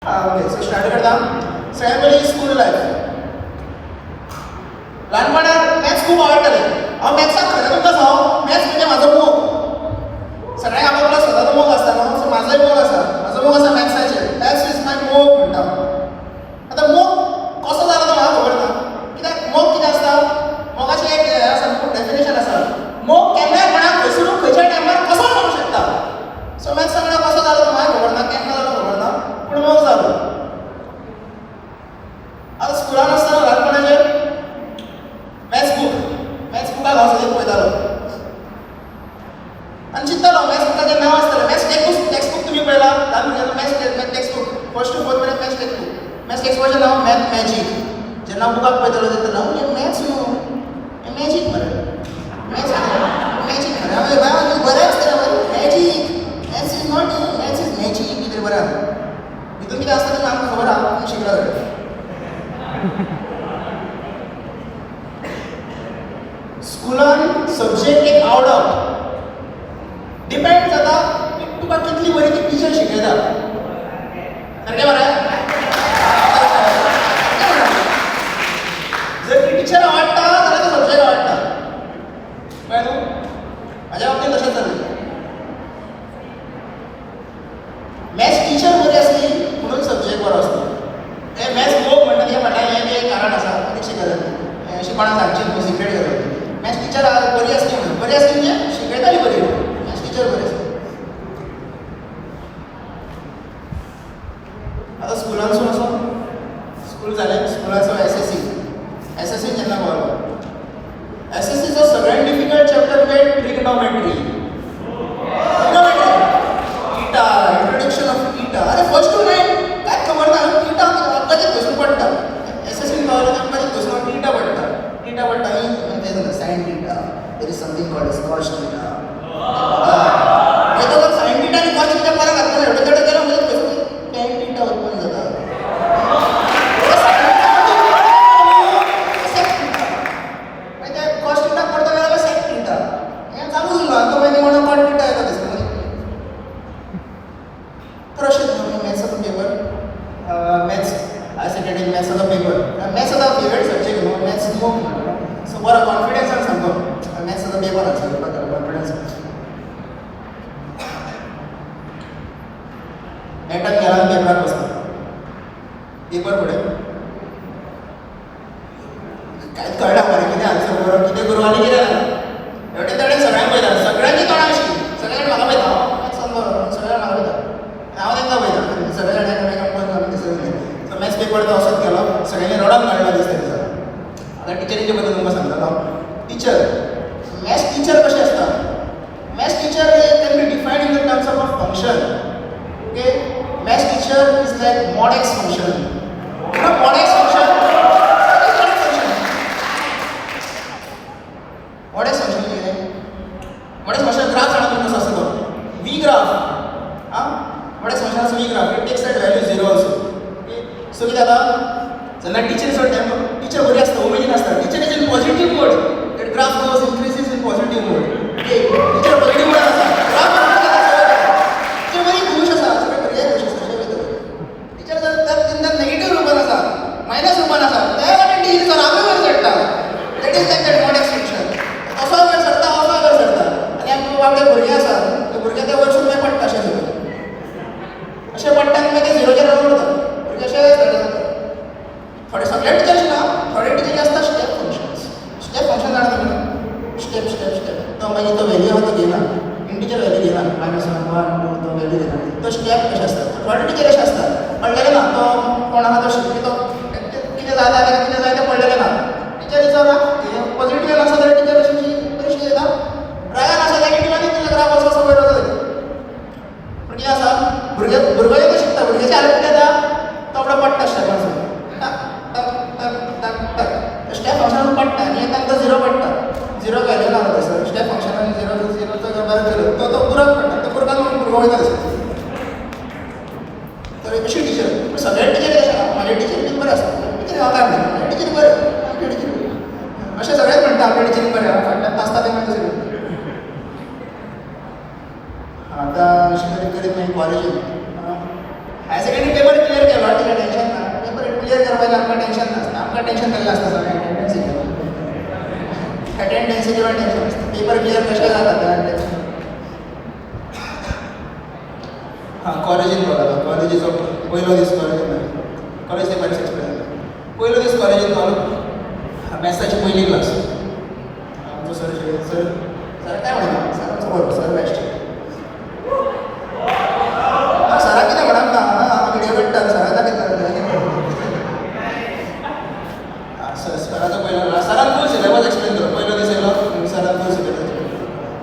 Okay, so start करता. सगळ्यात पयलीं स्कूल लायफ. ल्हानपणान मॅथ्स खूब आवडटालें. हांव मॅथ्साक खरें तुमकां सांगू, मॅथ्स म्हणजे म्हाजो मोग. सगळ्यांक आपलो स्वताचो मोग आसता न्हू, सो म्हाजोय मोग आसा. म्हाजो मोग आसा मॅथ्साचेर. मॅथ्स is my मोग म्हणटा. आतां मोग कसो जालो तो म्हाका खबर ना. कित्याक मोग कितें आसता, मोगाचें एक हें आसा, डेफिनेशन आसा. मोग केन्नाय कोणाक खंयसर खंयच्या टायमार कसो जावंक शकता. सो मॅथ्सा वांगडा कसो जालो तो म्हाका खबर ना, केन्ना जालो खबर ना, पूण मोग जालो. आतां स्कुलान आसतना ल्हानपणाचेर मॅथ्स बूक, मॅथ्स बुकाक हांव सदांच पळयतालो आनी चिंत्तालो. मॅथ्स बुकाचें नांव आसतालें मॅथ्स टेक्स्ट टेक्स्ट बूक. तुमी पळयला ल्हान भुरग्यांचो maths text book, first to fourth मेरेन maths text book. Maths text बुकाचें नांव मॅथ मॅजीक. जेन्ना बुकाक पळयतालो तेन्ना हें मॅथ्स न्हू, हें मॅजीक मरे. मॅथ्स मॅजीक मरे. हांवें बरें आसतलें मरे magic. Maths is not, maths is magic. कितें बरें आसा भितून कितें आसता तें आमकां खबर आहा, आमी शिकला सगळें. स्कुलान सब्जेक्ट एक आवडप डिपेंड जाता की तुका कितली बरी ती टिचर शिकयता. सारकें मरे? जर ती टिचर आवडटा जाल्यार तो सब्जेक्ट आवडटा. कळ्ळें न्हू? म्हाज्या बाबतींत तशेंच जालें. मॅथ्स टिचर बरी आसली म्हणून सब्जेक्ट बरो आसलो. हें मॅथ्स मोग म्हणटा तें फाटल्यान हें बी एक कारण आसा. अशी गजाल अशी कोणाक सांगची न्हू, सिक्रेट गजाल. मॅथ्स टिचर बरी आसली म्हणून, बरी आसली म्हणजे शिकयताली बरी, मॅथ्स टिचर बरी आसली. आतां स्कुलानसून असो स्कूल जालें, स्कुलाचो S S C, S S C जेन्ना पावलो, एस एस सीचो सगळ्यात डिफिकल्ट चॅप्टर म्हणजे trigonometry. Trigonometry, theta, introduction of theta. अरे फर्स्ट टू नायन कांयच खबर ना. थिटा अक्काचेच घसून पडटा. एस एस सीन पावलो अक्काचेच घसून थिटा पडटा. थिटा पडटा आनी तें जाता sine theta. There is something called as cos theta. मागीर तो सायन थिटा आनी कॉस थिटा परत घातलो, एवढे तेवढे केलो म्हणजे खंयसून टॅन थिटा उत्पन्न जाता. मागीर ते कॉस थिटा पडटा जाल्यार सेक थिटा हें चालू उरलो. आनी तो मागीर निमणो कॉट थिटा येता दिसता. तर अशेंच मॅथ्साचो पेपर, मॅथ्स हायर सेकंडरी मॅथ्साचो पेपर. मॅथ्स आतां फेवरेट सब्जेक्ट न्हू, मॅथ्स मोग म्हणटा. सो बरो कॉन्फिडन्सान सांगतो, मॅथ्साचो पेपर आन्सर करपाक कॉन्फिडन्स. नेटान गेला आनी पेपराक बसलो. पेपर फुडें कांयच कळना मरे, कितें आन्सर करूं, कितें करूं आनी कितें जालां. हेवटेन तेवटेन सगळ्यांक पळयता, सगळ्यांची तोंडां अशीं, सगळे जाण म्हाका पळयता. मॅथ्सान बरो, सगळे जाण म्हाका पळयता, हांव तांकां पळयता. सगळे जाण एकामेकांक पळोवन आमी दिसत. सो मॅथ्स पेपर तो असोच गेलो, सगळ्यांनी रडोन काडलो दिसता दिसा. आतां टिचरींचे बद्दल तुमकां सांगतालो. टिचर, मॅथ्स टिचर कशें आसता? Maths teacher can be defined in the terms of a function. Okay, maths teacher is like mod x function. You know mod x function? What is mod x function? Mod x function कितें? Mod x function graph जाणा तुमी कसो आसता तो? V graph. आं, mod x function आसा V graph. It takes that value zero also. Okay, so कितें जाता जेन्ना टिचर सोड, टिचर बरी आसता, उमेदीन आसता. Teacher is in positive mode, that graph goes increases in positive mode. Okay, teacher positive mode आसा, ग्राफ टिचर बरी खुश आसा, सगळे भुरगे खूश आसा. अशें वयता. टिचर जर तेन्ना नेगेटीव रुपान आसा, मायनस रुपान आसा, त्या वाटेन टिचर रागूय वयर चडटा. That is like that mod x function. असो वयर सरता, असो वयर सरता. आनी आमचे बाबडे भुरगे आसा, ते भुरगे ते वयर मागीर पडटा. अशें सगळें अशें पडटा आनी मागीर ते झिरोचेर रावन उरता. भुरगे अशें जाता. थोडे, सगळे टिचर्स ना, थोडे टिचरी आसता स्टेप फंक्शन्स. स्टेप फंक्शन जाणा तुमी? Step step step. तो मागीर तो व्हॅल्यू आहा तो घेयना, इंटिजर व्हॅल्यू घेयना, मायनस वन वन टू तो व्हॅल्यू घेयना, तो स्टेप कशें आसता. थोडे टिचर अशें आसता, पडलेलें ना. तो कोण आहा तो शिकपी, तो कितें जाय जाल्यार कितें जाय तें पडलेलें ना. टिचरीचो राग पॉझिटिव्ह आसा जाल्यार टिचर अशी बरी शिकयता, रागान आसा नेगेटीव आनी तुजो ग्राफ असो असो वयर वता. पूण कितें आसा, भुरगे भुरगो जेन्ना शिकता, भुरग्याचे हालत कितें जाता, तो आपलो पडटा स्टेपासून टक टक टक टक टक स्टेप फंक्शनान पडटा आनी तांकां झिरो पडटा. झिरो व्हॅल्यू ना थंयसर. स्टेप फंक्शनान झिरो झिरोचो बरें झिरो तो तो बुराक पडटा, तो बुरकान भुरगो वयता थंयसर. तर अशी टिचर. पूण सगळे टिचरी अशें ना. म्हाजे टिचरी बीन बरें आसता. टिचरी हांव काय म्हणटा, म्हाजे टिचरी बरें, आमचे टिचरी अशें सगळेच म्हणटा, आमच्या टिचरी बरें. हांव फाटल्यान नाचता तें मागीर दुसरें. आतां अशें करीत करीत मागीर कॉलेजीन हायर सेकंडरी पेपर क्लियर केलो, तिका टेन्शन ना. पेपर क्लियर करपाचें आमकां टेन्शन नासता. आमकां टेन्शन केल्लें आसता सगळें अटेंडन्सीचें. अटेंडन्सीचें पण टेन्शन आसता. पेपर क्लियर कशें जाता तें. हां, कॉलेजीन पावलो. कॉलेजीचो पयलो दीस कॉलेजीन, कॉलेज ते बरें एक्सपिरियन्स. पयलो दीस कॉलेजीन पावलो, मॅथ्साची पयली क्लास. आमचो सर, सर, सर काय म्हणटा, सर आमचो बरो सर, बेस्ट. हां, सराक कितें म्हणप ना. हां, व्हिडियो काडटा, सराक दाखयता. हां सर, सराचो पयलो क्लास, सरान फूल सिलेबस एक्सप्लेन केलो. पयलो दीस येयलो, सरान फूल सिलेबस एक्सप्लेन केलो.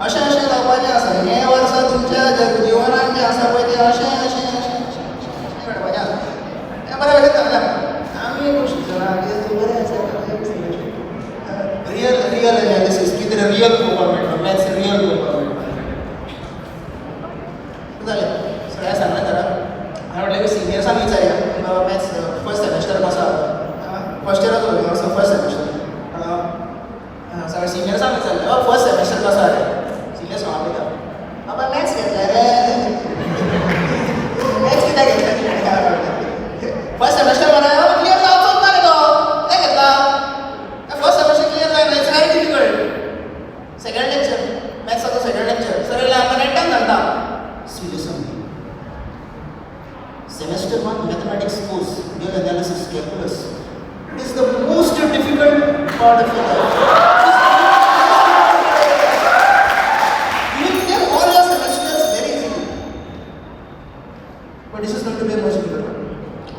अशें अशें जावपाचें आसा. हें वर्सा तुमच्या जिवनान जें आसा पळय तें अशें अशें अशें अशें अशें घडपाचें आसा. तें बरें भशेन सांगलें. आमी खूब शिकना कितें तूं बरें आसा. रियल रियल एनालिसीस कितें रियल पळोवपाक मेळटा, मॅथ्स रियल पळोवपाक मेळटा. जालें, सगळ्यांक सांगलें सराक. हांवें म्हटलें की सिनियर्सांक विचारया, बाबा मॅथ्स फर्स्ट सेमेस्टर कसो आसा. फर्स्ट इयराचो असो फर्स्ट सेमेस्टर. सगळे सिनियर्सांक विचारलें, बाबा फर्स्ट सेमेस्टर कसो आसा. सिनियर्स हांव उलयता, बाबा मॅथ्स घेतलें रे, मॅथ्स कित्याक घेतलें? फर्स्ट सेमेस्टर मरे क्लियर जावचोच ना रे तो. कित्याक घेतला? फर्स्ट सेमेस्टर क्लियर जायना, it's very difficult. Second lecture, मॅथ्साचो second lecture, sir येयले आमकां नेट्टान सांगता, "See, listen, semester 1 mathematics course, real analysis, calculus, it is the most difficult part of your life. You will clear all your semesters very easily, but this is going to be a most difficult one."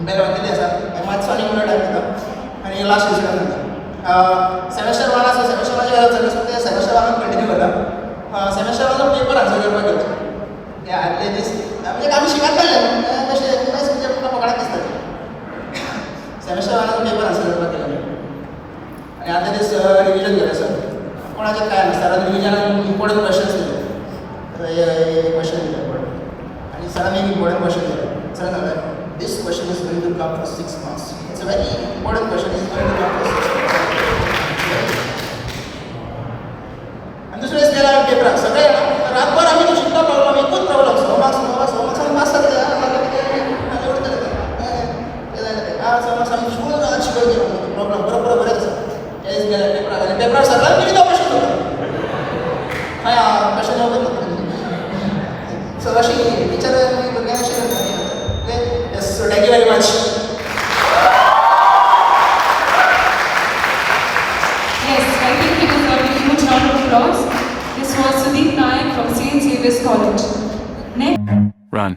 बेल वाजलेली आसा, मातसो आनी उलो time दिता आनी last incident सांगता. Semester one आसा, semester वनाची गजाल चल्ली. ते सेमेस्टर वनान कंटिन्यू करता. सेमेस्टर वनाचो पेपर आन्सर करपाक गेलो ते आदले दीस. म्हणजे आमी शिकत नासले, कशें मॅथ्स म्हणजे आमकां फकाणां दिसतालें. सेमेस्टर वनाचो पेपर आन्सर करपाक गेलो आनी आदले दीस रिविजन केलें. सर कोणाचें काय ना, सरान रिविजनान इम्पॉर्टंट क्वेश्चन्स दिले, क्वेश्चन दिले इम्पॉर्टंट. आनी सरान एक इम्पॉर्टंट क्वेश्चन दिलें. सरान सांगलें, "This question is going to come for 6 marks. It's a very important question, is going to come for 6 marks." आनी दुसरे दीस गेला पेपराक सगळे जाणां रातभर आमी तो शिकता प्रॉब्लम, एकूच प्रॉब्लम, 6 मार्क्स, 6 मार्क्स, 6 मार्क्सान पास जातले. उरतले ते जालें ते. हां, 6 मार्क्स आमी फूल रात शिकत गेलो. प्रॉब्लम बरोबर बरेंच आसा. त्या दीस गेले पेपराक आनी पेपरार सगळ्यात पयलीं तो प्रश्न होता. हय, प्रश्न येवपच ना. सो अशी टिचर भुरग्यांक अशें करता. Yes, so thank you very much. Yes, I think he deserved a huge round of applause. This was Sudeep Naik from St. Xavier's College. Next. Run.